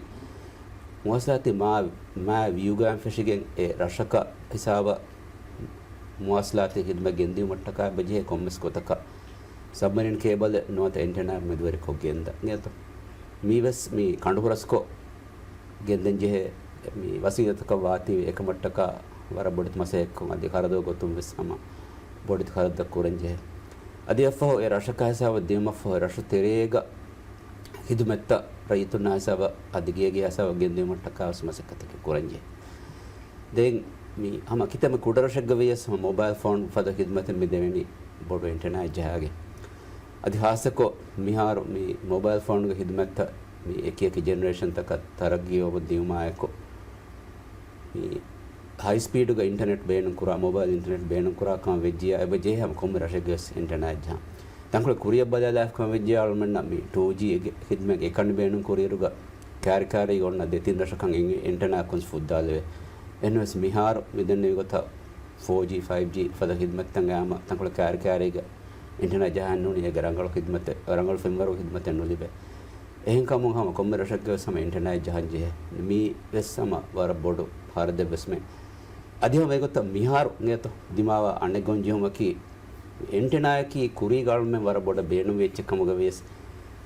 މުވާސަލާތީ މާ، މާ ވިއުގައިން ފެށިގެން އެ ރަށަކަށް ހިސާބަށް މުވާސަލާތީ ހިދުމަތް ގެންދިއުމަށްޓަކާ އެބަޖެހޭ ކޮންމެސް ގޮތަކަށް ސަބްމަރީން ކޭބަލެއް ނުވަތަ އެންޓެނާއެއް މެދުވެރިކޮށް ގެންދަން. އިނގޭތޯ މީވެސް މި ކަނޑުހުރަސްކޮށް ގެންދަން ޖެހޭ މި ވަސީލަތަކަށް ވާތީވެ އެކަމަށްޓަކާ ވަރަށް ބޮޑެތި މަސައްކަތްކޮށް އަދި ޚަރަދު ގޮތުން ވެސް ހަމަ ބޮޑެތި ޚަރަދުތައް ކުރަން ޖެހޭ. އަދި އަށްފަހު އެ ރަށަކާ ހިސާބަށް ދިޔުމަށްފަހު އެ ރަށު ތެރޭގަ ހިދުމަތްތައް ރައްޔިތުންނާ ހިސާބަށް އަދި ގޭގެ ހިސާބަށް ގެންދިއުމަށްޓަކާ ވެސް މަސައްކަތަކެއް ކުރަން ޖެހޭ. ދެން މި ހަމަ ކިތަންމެ ކުޑަ ރަށެއްގަ ވިޔަސް ހަމަ މޮބައިލް ފޯން ފަދަ ހިދުމަތެއް މި ދެވެނީ ބޮޑު އެންޓެނާއެއް ޖަހާގެން. އަދި ހާއްސަކޮށް މިހާރު މި މޮބައިލް ފޯނުގެ ހިދުމަތްތައް މި އެކިއެކި ޖެނެރޭޝަންތަކަށް ތަރައްގީ އޮވަން ދިޔުމާއެކު، މި ހައި ސްޕީޑުގަ އިންޓަނެޓް ބޭނުންކުރާ، މޮބައިލް އިންޓަނެޓް ބޭނުންކުރާ ކަމަށް ވެއްޖިއްޔާ، އެބަ ޖެހޭ ހަމަ ކޮންމެ ރަށެއްގެ ވެސް އިންޓަނެޓް ޖަހަން. ތަންކޮޅެއް ކުރިއަށް ބަލާލާފަ ކަމަށް ވެއްޖިއްޔާ، އަޅުމެންނަށް މި ޓޫ ޖީ ހިދުމަތް އެކަނި ބޭނުން ކުރިއިރުގަ، ކާރިކާރީގަ އޮންނަ ދެތިން ރަށަކަށް އިން-، އިންޓަނެޓް ކުން ފުއްދާލެވޭ. އެހެންވެސް މިހާރު މި ދެންނެވި ގޮތަށް ފޯ ޖީ، ފައިވް ޖީ ފަދަ ހިދުމަތްތައް އައިމަ ތަންކޮޅެއް ކާރިކާރީގަ އިންޓަނެޓް ޖަހަން ނޫނީ އޭގެ ރަނގަޅު ހިދުމަތެއް، ރަނގަޅު ފެންވަރު ހިދުމަތެއް ނުލިބޭ. އެހެންކަމުން ހަމަ ކޮންމެ ރަށެއްގެ ވެސް ހަމަ އިންޓަނެޓް ޖަހަން ޖެހޭ. މީ ވެސް ހަމަ ވަރަށް ބޮޑު ޚަރަދެއް ވެސް މެ. އަދި ހަމަ އެގޮތަށް މިހާރު އިނގޭތޯ ދިމާވާ އަނެއް ގޮންޖެހުމަކީ، އެންޓެނާއަކީ ކުރީގަ އަޅުމެން ވަރަށް ބޮޑަށް ބޭނުންވި އެއްޗެއް ކަމުގަ ވިޔަސް،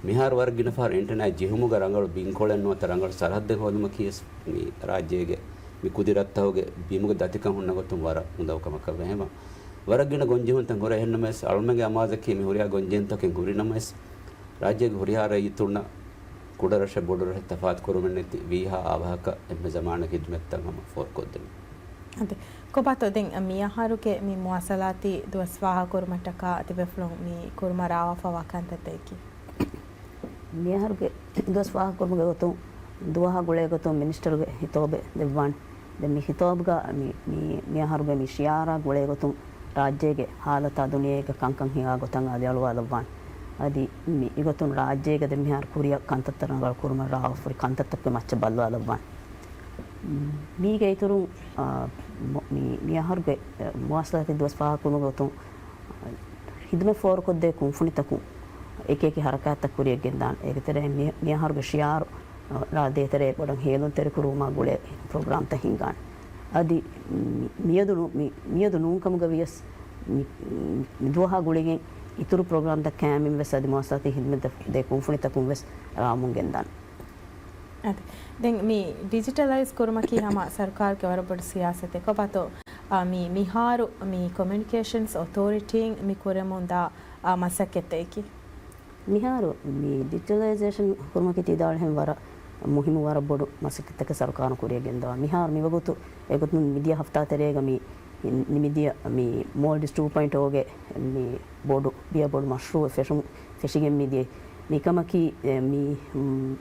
މިހާރު ވަރަށް ގިނަ ފަހަރު އެންޓެނާ ޖެހުމުގަ ރަނގަޅު ބިންކޮޅެއް ނުވަތަ ރަނގަޅު ސަރަހައްދެއް ހޯދުމަކީ ވެސް މި ރާއްޖޭގެ މި ކުދި ރަށްތަކުގެ ބިމުގެ ދަތިކަން ހުންނަ ގޮތުން ވަރަށް އުނދަގޫ ކަމަކަށް ވޭ. ހަމަ ވަރަށް ގިނަ ގޮންޖެހުންތައް ހުރޭ. އެހެންނަމަވެސް އަޅުމެންގެ އަމާޒަކީ މި ހުރިހާ ގޮންޖެހުންތަކެއް ހުރި ނަމަވެސް، ރާއްޖޭގެ ހުރިހާ ރައްޔިތުންނަށް ކުޑަ ރަށެއް ބޮޑު ރަށެއް ތަފާތު ކުރުމެއް ނެތި ވީހާ އާވަހަކަށް އެންމެ ޒަމާނަށް ހިދުމަތްތައް ހަމަ ފޯރުކޮށްދެން. އަދި ކޮބާތޯ ދެން މިއަހަރުގެ މި މުވާސަލާތީ ދުވަސް ފާހަގަކުރުމަށްޓަކާ ތިބޭފުޅުން މި ކުރުމަށް ރާވާފަވާ ކަންތައްތަކަކީ؟ މިއަހަރުގެ ދުވަސް ފާހަގަކުރުމުގެ ގޮތުން ދުވަހާ ގުޅޭ ގޮތުން މިނިސްޓަރުގެ ހިތޯބެއް ދެއްވާނެ. ދެން މި ހިތޯބުގަ މި، މި، މިއަހަރުގެ މި ޝިއާރާ ގުޅޭ ގޮތުން ރާއްޖޭގެ ހާލަތާ ދުނިޔޭގެ ކަންކަން ހިނގާ ގޮތަށް އަލިއަޅުވާލައްވާނެ. އަދި މި އިގޮތުން ރާއްޖޭގަ ދެން މިހާރު ކުރިއަށް ކަންތައްތައް ރަނގަޅު ކުރުމަށް ރާވާފަހުރި ކަންތައްތަކުގެ މައްޗަށް ބައްލަވާލައްވާނެ. މީގެ އިތުރުން، އާ، މު-، މި، މިއަހަރުގެ، އެ، މުވާސަލާތީ ދުވަސް ފާހަގަކުރުމުގެ ގޮތުން، އާ، ހިދުމަތް ފޯރުކޮށްދޭ ކުންފުނިތަކުން އެކިއެކި ހަރަކާތްތައް ކުރިއަށް ގެންދާނެ. އޭގެ ތެރެއިން މި-، މިއަހަރުގެ ޝިއާރު، އާ، ރާ ދޭތެރޭ ބޮޑަށް ހޭލުންތެރިކުރުވުމާ ގުޅޭ ޕްރޮގްރާމްތައް ހިންގާނެ. އަދި، މި-، މިއަދު ނު-، މި-، މިއަދު ނޫންކަމުގަ ވިޔަސް، މި، މި ދުވަހާ ގުޅިގެން އިތުރު ޕްރޮގްރާމްތައް ކައިމިން ވެސް އަދި މުއައްސަސާތީ ހިދުމަތް ދޭ ކުންފުނިތަކުން ވެސް ރާމުން ގެންދާނެ. އަދި ދެން މި ޑިޖިޓަލައިޒް ކުރުމަކީ ހަމަ ސަރުކާރުގެ ވަރަށް ބޮޑު ސިޔާސަތެއް. ކޮބާތޯ، އާ، މި މިހާރު މި ކޮމިއުނިކޭޝަންސް އޮތޯރިޓީން މި ކުރަމުންދާ، އާ، މަސައްކަތްތަކަކީ؟ މިހާރު މި ޑިޖިޓަލައިޒޭޝަން ކުރުމަކީ ތި ވިދާޅުވިހެން ވަރަށް މުހިއްމު، ވަރަށް ބޮޑު މަސައްކަތްތަކެއް ސަރުކާރުން ކުރިއަށް ގެންދަވާ. މިހާރު މިވަގުތު އެގޮތުން މިދިޔަ ހަފްތާ ތެރޭގަ މި ނިމިދިޔަ މި މޯލްޑިވްސް ޓޫ ޕޮއިންޓް އޯގެ މި ބޮޑު، ބިޔަ ބޮޑު މަޝްރޫއު ފެށުން، ފެށިގެން މިދިޔަ. މިކަމަކީ، އެ، މި، މް،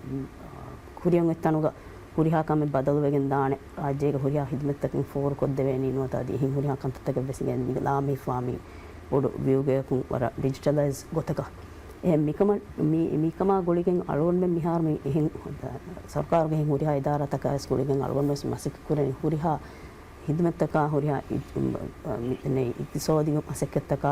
ކުރިއަށް އޮތް ތަނުގަ ހުރިހާ ކަމެއް ބަދަލުވެގެން ދާނެ، ރާއްޖޭގެ ހުރިހާ ހިދުމަތްތަކެއް ފޯރުކޮށްދެވޭނީ ނުވަތަ އަދި އެހެން ހުރިހާ ކަންތައްތަކެއް ވެސް ގެން މި ލާމެހިފާ މި ބޮޑު ވިއުގަޔަކުން ވަރަށް ޑިޖިޓަލައިޒް ގޮތަކަށް. އެ މިކަމަށް، މި، މިކަމާ ގުޅިގެން އަޅުގަނޑުމެން މިހާރު މި އެހެން ސަރުކާރުގެ އެހެން ހުރިހާ އިދާރާތަކާ ވެސް ގުޅިގެން އަޅުގަނޑު ވެސް މަސައްކަތް ކުރަނީ ހުރިހާ ހިދުމަތްތަކާ ހުރިހާ އި-، މި، މި، އިގްތިސޯދީ މަސައްކަތްތަކާ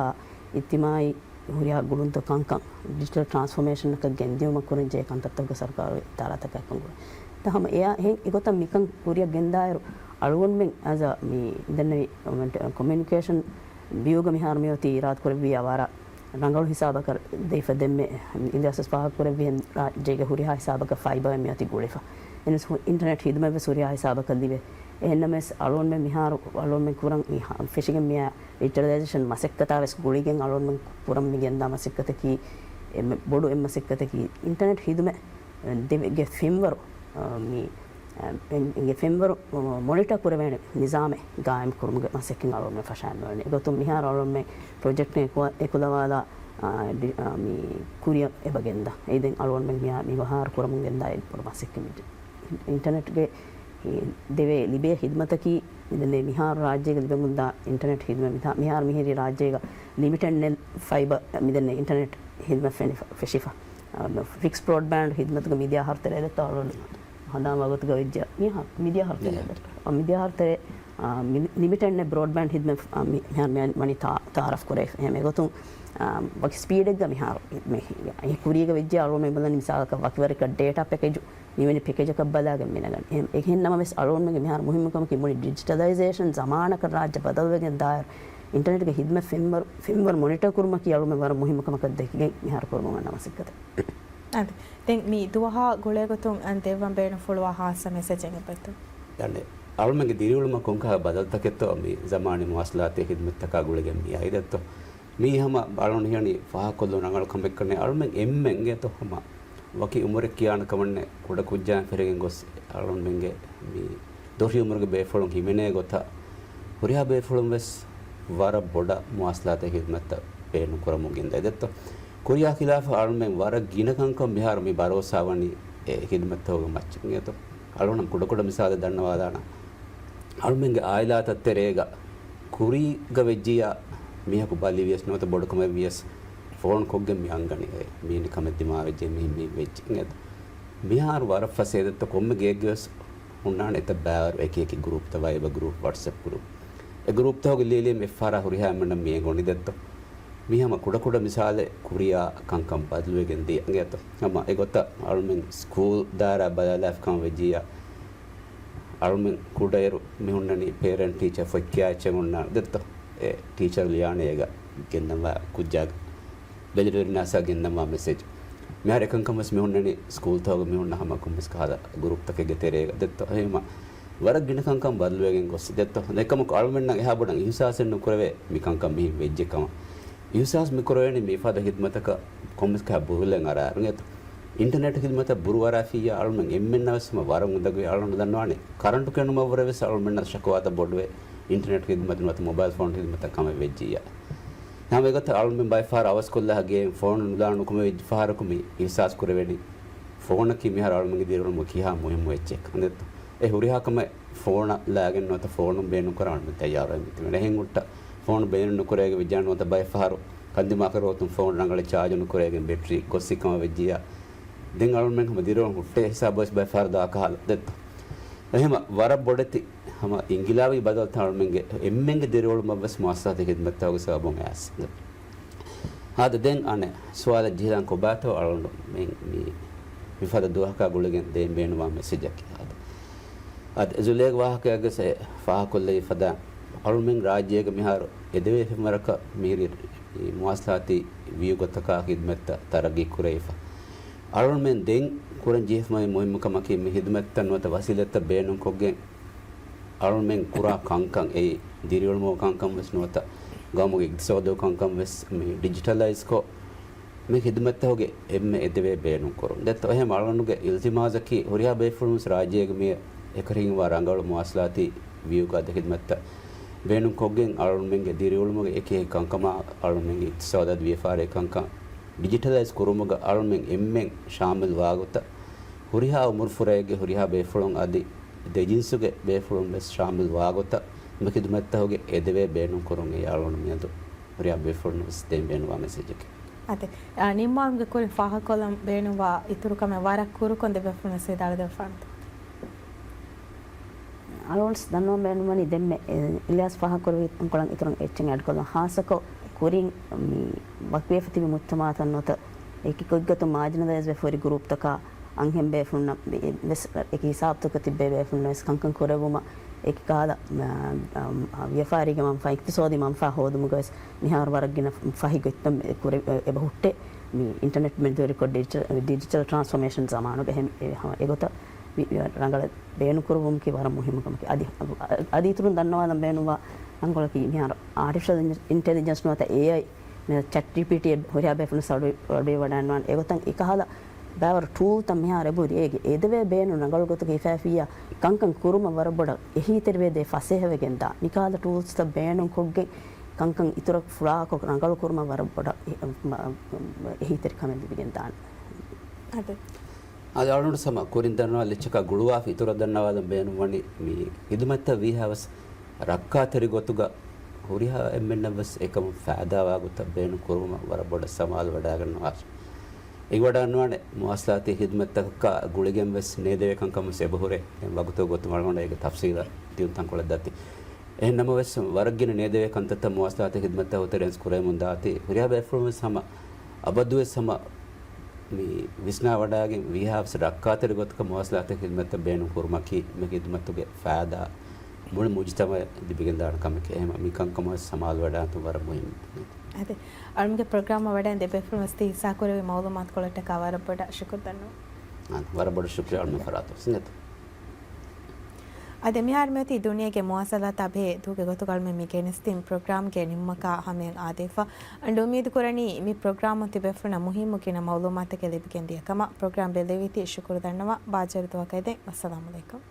އިޖްތިމާއީ ހުރިހާ ގުޅުންތައް ކަންކަން ޑިޖިޓަލް ޓްރާންސްފޯމޭޝަނަކަށް ގެންދިއުމަށް ކުރަން ޖެހޭ ކަންތައްތަކުގެ ސަރުކާރުގެ އިދާރާތަކާ އެކަން ކުރަން. ދެން ހަމަ އެއާ އެހެން އެގޮތަށް މިކަން ކުރިއަށް ގެންދާއިރު، އަޅުގަނޑުމެން އެޒް އަ މި ދެންނެވި ކޮމިއުނިކޭޝަން ބިއުގަ މިހާރު މިއޮތީ އިރާދަކުރެއްވިއްޔާ ވަރަށް ރަނގަޅު ހިސާބަކަށް ދެވިފަ. ދެންމެ އިލްޔާސް ވެސް ފާހަގަކުރެއްވިހެން ރާއްޖޭގެ ހުރިހާ ހިސާބަކަށް ފައިބަރ މިއޮތީ ގުޅިފަ. އެހެނަސް އިންޓަރނެޓް ހިދުމަތް ވެސް ހުރިހާ ހިސާބަކަށް ލިބޭ. އެހެންނަމަވެސް އަޅުގަނޑުމެން މިހާރު އަޅުގަނޑުމެން ކުރަން މި ހަ-، ފެށިގެން މިއާ ޑިޖިޓަލައިޒޭޝަން މަސައްކަތާ ވެސް ގުޅިގެން އަޅުގަނޑުމެން ކުރަން މި ގެންދާ މަސައްކަތަކީ، އެންމެ ބޮޑު އެއް މަސައްކަތަކީ، އިންޓަރނެޓް ހިދުމަތް ދެވޭ ފެންވަރު، އަ، މި، އަ، އެ-، އެ ފެންވަރު، އަ، މޮނިޓަ ކުރެވޭނެ ނިޒާމެއް ގާއިމް ކުރުމުގެ މަސައްކަތް އަޅުގަނޑުމެން ފަށާން ނުވަނީ. އެގޮތުން މިހާރު އަޅުގަނޑުމެން ޕްރޮޖެކްޓް އެކު-، އެކުލަވާލާ، އަ، ޑި-، އަ، މި ކުރިއަށް އެބަ ގެންދާ. އެއީ ދެން އަޅުގަނޑުމެން މިހާ-، މި ބަހާރު ކުރަމުން ގެންދާ އެއް ބޮޑު މަސައްކަތް މި އިންޓަރނެޓްގެ ދެވޭ ލިބޭ ހިދުމަތަކީ، މިދެންނެވި މިހާރު ރާއްޖޭގަ ލިބެމުންދާ އިންޓަރނެޓް ހިދުމަތް މިތާ-، މިހާރު މިހިރީ ރާއްޖޭގަ ލިމިޓެޑް ނެޓް ފައިބަ މިދެންނެވި އިންޓަރނެޓް ހިދުމަތް ފެނިފަ-، ފެށިފަ. އާ، ފިކްސް ބްރޯޑްބޭންޑް ހިދުމަތުގެ މިދިޔަ އަހަރު ތެރޭ ދެއްތޯ އަޅުގަނޑު ހަނދާން ވަގުތުގަ ވެއްޖެ. މިހާ-، މިދިޔަ އަހަރު ތެރޭ ދެއްތޯ. އާ، މިދިޔަ އަހަރު ތެރޭ، އާ، މި-، ލިމިޓެޑް ނެޓް ބްރޯޑްބޭންޑް ހިދުމަތް، އާ، މި-، މިހާރު މި ވަނީ ތާ-، ތައާރަފް ކުރެވިފަ. އެހެން އެގޮތުން، އާ، ވަކި ސްޕީޑެއްގަ މިހާރު މި-، މި ކުރީގަ ވެއްޖެ އަޅުގަނޑު ބަލަނީ މިސާލަކަށް ވަކިވަރަކަށް ޑޭޓާ ޕެކޭޖު މިވެނި ޕެކޭޖަކަށް ބަލާގެން މިނަގަނީ. އެހެން، އެހެން ނަމަވެސް އަޅުގަނޑުމެންގެ މިހާރު މުހިއްމު ކަމަކީ މުޅި ޑިޖިޓަލައިޒޭޝަން ޒަމާނަކަށް ރާއްޖެ ބަދަލުވެގެން ދާއިރު އިންޓަރނެޓްގެ ހިދުމަތް ފެންވަރު، ފެންވަރު މޮނިޓަ ކުރުމަކީ އަޅުގަނޑުމެން ވަރަށް މުހިއްމު ކަމަކަށް ދެކިގެން މިހާރު ކުރަމުން އަންނަ މަސައްކަތެއް. އަދި ދެން މި ދުވަހާ ގުޅޭގޮތުން ދެއްވަން ބޭނުންފުޅުވާ ހާއްސަ މެސެޖެއް އެބަތޯ؟ ދަންނެ. އަޅުމެންގެ ދިރިއުޅުމަށް ކޮންކަހަލަ ބަދަލުތަކެއްތޯ މި ޒަމާނީ މުވާސަލާތީ ހިދުމަތްތަކާ ގުޅިގެން މި އައިދެއްތޯ؟ މީ ހަމަ އަޅުގަނޑު ހިޔަނީ ފާހަގަކޮށްލުން ރަނގަޅު ކަމެއްކަން. އަޅުމެން އެންމެން އިނގޭތޯ ހަމަ ވަކި އުމުރެއް ކިޔާނެ ކަމަށްނެ، ކުޑަކުއްޖާއިން ފެށިގެން ގޮސް އަޅުގަނޑުމެންގެ މި ދޮށީ އުމުރުގެ ބޭފުޅުން ހިމެނޭ ގޮތަށް ހުރިހާ ބޭފުޅުން ވެސް ވަރަށް ބޮޑަށް މުވާސަލާތީ ހިދުމަތްތައް ބޭނުން ކުރަމުން ގެންދައިދެއްތޯ. ކުރިއާ ޚިލާފަށް އަޅުމެން ވަރަށް ގިނަ ކަންކަން މިހާރު މި ބަރޯސާ ވަނީ އެ ހިދުމަތްތަކުގެ މައްޗަށް އިނގޭތޯ. އަޅުގަނޑު ކުޑަކުޑަ މިސާލެއް ދަންނަވާލާނަން. އަޅުމެންގެ އާއިލާތައް ތެރޭގަ ކުރީގަ ވެއްޖިއްޔާ މީހަކު ބަލިވިޔަސް ނުވަތަ ބޮޑުކަމެއް ވިޔަސް ފޯން ކޮށްގެން މި އަންގަނީ އެ މީނި ކަމެއް ދިމާވެއްޖެ މި މި ވެއްޖެ އިނގޭތޯ. މިހާރު ވަރަށް ފަސޭދަތަ ކޮންމެ ގެއެއްގެ ވެސް ހުންނާނެ އެތައް ބައިވަރު އެކި އެކި ގްރޫޕްތައް، ވައިބަ ގްރޫޕް، ވަޓްސްއެޕް ގްރޫޕް. އެ ގްރޫޕްތަކުގެ ލީލީމް އެއްފަހަރާ ހުރިހާ އެންމެންނަށް މި އެނގުނީ ދެއްތޯ. މީ ހަމަ ކުޑަކުޑަ މިސާލެއް ކުރިއާ ކަންކަން ބަދަލުވެގެން ދިޔަ އިނގޭތޯ. ހަމަ އެގޮތަށް އަޅުމެން ސްކޫލް ދާއިރާ ބަލާލާފަ ކަމަށް ވެއްޖިއްޔާ އަޅުމެން ކުޑައިރު މި ހުންނަނީ ޕޭރެންޓް ޓީޗަރ ފޮތް ކިޔާ އެއްޗެއް ހުންނާނެ ދެއްތޯ. އެ ޓީޗަރ ލިޔާނެ އޭގަ ގެންނަންވާ ކުއްޖާގެ ބެލެރިވެރިންނާސާ ގެންނަންވާ މެސެޖް. މިހާރު އެކަންކަން ވެސް މި ހުންނަނީ ސްކޫލްތަކުގަ މި ހުންނަ ހަމަ ކޮންމެސް ކަހަލަ ގްރޫޕްތަކެއްގެ ތެރޭގަ ދެއްތޯ. އެހެންވީމަ ވަރަށް ގިނަ ކަންކަން ބަދަލުވެގެން ގޮސް ދެއްތޯ. އެކަމަކު އަޅުމެންނަށް އެހާ ބޮޑަށް އިހުސާސެއް ނުކުރެވޭ މި ކަންކަން މިހެން ވެއްޖެ ކަމަށް. އިހުސާސް މި ކުރެވޭނީ މިފަދަ ހިދުމަތަކަށް ކޮންމެސް ކަހަލަ ބުރުލެއް އަރާ އިނގޭތޯ. އިންޓަރނެޓް ހިދުމަތަށް ބުރު އަރާފިއްޔާ އަޅުމެން އެންމެންނަށް ވެސް ހަމަ ވަރަށް އުނދަގޫވޭ. އަޅުގަނޑު ދަންނަވާނެ ކަރަންޓު ކެނޑުމަށްވުރެ ވެސް އަޅުމެންނަށް ޝަކުވާތައް ބޮޑުވޭ. އިންޓަރނެޓް ހިދުމަތު ނުވަތަ މޮބައިލް ފޯން ހިދުމަތަށް ކަމެއް ވެއްޖިއްޔާ. ހަމަ އެގޮތަށް އަޅުމެން ބައެއް ފަހަރަށް އަވަސްކޮށްލާ ގޭމް ފޯނު ނުލާނު ކަމަށް ވެއްޖެ ފަހަރަކު މި އިހުސާސް ކުރެވެނީ ފޯނަކީ މިހާރު އަޅުމެންގެ ދިރިއުޅުމުގަ ކިހާ މުހިއްމު އެއްޗެއް ކަން ދެއްތޯ. އެ ހުރިހާ ކަމެއް ފޯނަށް ލާގެން ނުވަތަ ފޯނު ބޭނުން ކުރާ އަޅުމެން ތައްޔާރުވެ މިތިބެން. އެހެން ހުއްޓަ ފޯނު ބޭނުން ނުކުރޭގެ ވެއްޖާ ނުވަތަ ބައެއް ފަހަރު ކަންދިމާކަށް ރޯތުން ފޯނު ރަނގަޅަށް ޗާޖު ނުކުރޭގެން ބެޓްރީ ގޮސް ކަމަށް ވެއްޖިއްޔާ ދެން އަޅުމެން ހަމަ ދިރިއުޅުން ހުއްޓޭ ހިސާބު ވެސް ބައެއް ފަހަރު ދާ ކަހަލަ ދެއްތޯ. އެހެމަ ވަރަށް ބޮޑެތި ހަމަ އިންގިލާބީ ބަދަލުތައް އަޅުމެންގެ އެންމެންގެ ދިރިއުޅުމަށް ވެސް މުއައްސަސާތީ ހިދުމަތްތަކުގެ ސަބަބުން އައިސް. އާދެ، ދެން އަނެއް ސުވާލެއް ޖެހިލަން ކޮބާތޯ އަޅުގަނޑު މި، މި، މިފަދަ ދުވަހަކާ ގުޅިގެން ދޭން ބޭނުންވާ މެސެޖަކީ އާދެ. އާދެ، ޒުލޭގެ ވާހަކައަށް ވެސް އެ ފާހަގަކޮށްލެވި ފަދަ އަޅުމެން ރާއްޖޭގަ މިހާރު އެދެވޭ ފެންވަރަކަށް މިހިރި މުވާސަލާތީ ވިއުގަތަކާ ޚިދުމަތްތައް ތަރައްގީ ކުރެވިފަ. އަޅުމެން ދެން ކުރަން ޖެހިފައި މުހިއްމު ކަމަކީ، މި ޚިދުމަތްތައް ނުވަތަ ވަސީލަތްތައް ބޭނުންކޮށްގެން، އަޅުމެން ކުރާ ކަންކަން އެއީ ދިރިއުޅުމުގެ ކަންކަން ވެސް ނުވަތަ ގައުމުގެ އިގްތިސޯދު ކަންކަން ވެސް މި ޑިޖިޓަލައިޒްކޮށް، މި ޚިދުމަތްތަކުގެ އެންމެ އެދެވޭ ބޭނުން ކުރުން. ދެއްތޯ އެހެން އަޅުގަނޑުގެ އިލްތިމާސަކީ، ހުރިހާ ބޭފުޅުން ވެސް ރާއްޖޭގެ މި އެކަރީގެންވާ ރަނގަޅު މުވާސަލާތީ ވިއުގަ އަދި ޚިދުމަތްތައް ބޭނުންކޮށްގެން، އަޅުމެންގެ ދިރިއުޅުމުގެ އެކި އެކި ކަންކަމާ، އަޅުމެންގެ އިގްތިސޯދު އަދި ވިޔަފާރި ކަންކަން ޑިޖިޓަލައިޒް ކުރުމުގަ އަޅުމެން އެންމެން ޝާމިލް ވާގޮތަށް، ހުރިހާ އުމުރުފުރައެއްގެ ހުރިހާ ބޭފުޅުން އަދި ދެޖިންސުގެ ބޭފުޅުން ވެސް ޝާމިލް ވާގޮތަށް، މި ޚިދުމަތްތަކުގެ އެދެވޭ ބޭނުން ކުރުން އެއީ އަޅުގަނޑު މިއަދު ހުރިހާ ބޭފުޅުން ވެސް ދޭން ބޭނުންވާ މެސެޖަކީ. އަދި، އާ، ނިންމާލުމުގެ ކުރިން ފާހަގަކޮށްލަން ބޭނުންވާ އިތުރު ކަމެއް ވަރަށް ކުރުކޮށް ދެ ބޭފުޅުން ވެސް ވިދާޅުވެދެއްވާނެތޯ؟ އަޅުގަނޑު ދަންނަވަން ބޭނުންވަނީ ދެންމެ، އެ، އިލްޔާސް ފާހަގަކުރެއްވި ތަންކޮޅަށް އިތުރަށް އެއްޗެއް އެޑްކޮށްލަން. ޚާއްޞަކޮށް ކުރިން މި ވަކިވެފަ ތިބި މުޖްތަމަޢުތައް ނުވަތަ އެކި ގޮތްގޮތުން މާޖިނަލައިޒް ވެފަ ހުރި ގްރޫޕްތަކާ އަންހެން ބޭފުޅުންނަށް ވެސް އެކި ހިސާބުތަކަށް ތިއްބެވި ބޭފުޅުންނަށް ވެސް ކަންކަން ކުރެއްވުމަށް އެކި ކަހަލަ، މަ، ވިޔަފާރީގެ މަންފާ، އިޤްތިޞާދީ މަންފާ ހޯދުމުގަ ވެސް މިހާރު ވަރަށް ގިނަ ފަހި ގޮތްތައް ކުރެ-، އެބަ ހުއްޓޭ. މި އިންޓަރނެޓް މެދުވެރިކޮށް ޑިޖިޓަލް، ޑިޖިޓަލް ޓްރާންސްފޯމޭޝަން ޒަމާނުގަ އެހެން އެ-، ހަމަ އެގޮތަށް މި ރަނގަޅަށް ބޭނުންކުރުވުމަކީ ވަރަށް މުހިއްމު ކަމަކީ. އަދި، އަދި އިތުރުން ދަންނަވާލަން ބޭނުންވާ ތަންކޮޅަކީ މިހާރު އާޓިފިޝަލް އިންޓެލިޖެންސް ނުވަތަ އޭއައި، މި ޗެޓް ޖީޕީޓީ ހުރިހާ ބޭފުޅުން ވެސް އަޑު، އަޑުއިވަޑައިގަންނަވާނެ. އެގޮތަށް އެކަހަލަ ބައިވަރު ޓޫލްތައް މިހާރު އެބަހުރި އޭގެ އެދެވޭ ބޭނުން ރަނގަޅު ގޮތުގަ ހިފައިފިއްޔާ ކަންކަން ކުރުމަށް ވަރަށް ބޮޑަށް އެހީތެރިވެދޭ ފަސޭހަވެގެން ދާނެ. މިކަހަލަ ޓޫލްސްތައް ބޭނުންކޮށްގެން ކަންކަން އިތުރަށް ފުޅާކޮށް ރަނގަޅު ކުރުމަށް ވަރަށް ބޮޑަށް އެ-، މަ-، އެހީތެރިކަމެއް ލިބިގެން ދާނެ. އަދި އަޅުގަނޑު ހަމަ ކުރިން ދަންނަވާލި އެއްޗަކާ ގުޅުވާފަ އިތުރަށް ދަންނަވާލަން ބޭނުންވަނީ، މި ޚިދުމަތްތައް ވީހާވެސް ރައްކާތެރި ގޮތުގަ ހުރިހާ އެންމެންނަށް ވެސް އެކަމުން ފައިދާވާ ގޮތަށް ބޭނުން ކުރުމަށް ވަރަށް ބޮޑަށް ސަމާލު ވަޑައިގަންނަވާށި. އެނގިވަޑައިގަންނަވާނެ މުވާސަލާތީ ޚިދުމަތްތަކަކާ ގުޅިގެން ވެސް ނޭދެވޭ ކަންކަން ވެސް އެބަހުރޭ. ދެން ވަގުތު ގޮތުން އަޅުގަނޑަށް އޭގެ ތަފްސީލަށް ދިޔުން ތަންކޮޅެއް ދަތި. އެހެން ނަމަވެސް، ވަރަށް ގިނަ ނޭދެވޭ ކަންތައްތައް މުވާސަލާތީ ޚިދުމަތްތަކުގެ ތެރެއިން ވެސް ކުރެވެމުން ދާތީ. ހުރިހާ ބޭފުޅުން ވެސް ހަމަ އަބަދުވެސް ހަމަ މި ވިސްނާވަޑައިގެން ވީހާވެސް ރައްކާތެރި ގޮތަކަށް މުވާސަލާތީ ޚިދުމަތްތައް ބޭނުން ކުރުމަކީ، މި ޚިދުމަތުގެ ފައިދާ މުޅި މުޖުތަމަޢަށް ލިބިގެންދާނެ ކަމެކޭ. އެހެން މި ކަންކަމަށް ވެސް ސަމާލު ވަޑައިގަންނަވާން ވަރަށް މުހިއްމު. އަދި އަޅުމެންގެ ޕްރޮގްރާމަށް ވަޑައިގެން ދެ ބޭފުޅުން ވެސް ތި ހިއްސާކުރެއްވި މަޢުލޫމާތުކޮޅަށްޓަކާ ވަރަށް ބޮޑަށް ޝުކުރު ދަންނަވަން. އާ، ވަރަށް ބޮޑަށް ޝުކުރިއްޔާ އަޅުމެން ފަރާތުން ވެސް ނެތު. އަދި މިހާރު މިއޮތީ ދުނިޔޭގެ މުވާސަލާތާ ބެހޭ ދުވަހުގެ ގޮތުގަ އަޅުމެން މި ގެނެސްދިން ޕްރޮގްރާމްގެ ނިންމުމަކާ ހަމަޔަށް އާދެވިފަ. އަޅުގަނޑު އުއްމީދު ކުރަނީ މި ޕްރޮގްރާމުން ތިބޭފުޅުންނަށް މުހިއްމު ގިނަ މަޢުލޫމާތެއް ލިބިގެން ދިޔަ ކަމަށް. ޕްރޮގްރާމް ބެލެވިތީ ޝުކުރު ދަންނަވަން. ބާއްޖަވެރި ދުވަހަކަށް އެދެން. ވައްސަލާމު ޢަލައިކުމް.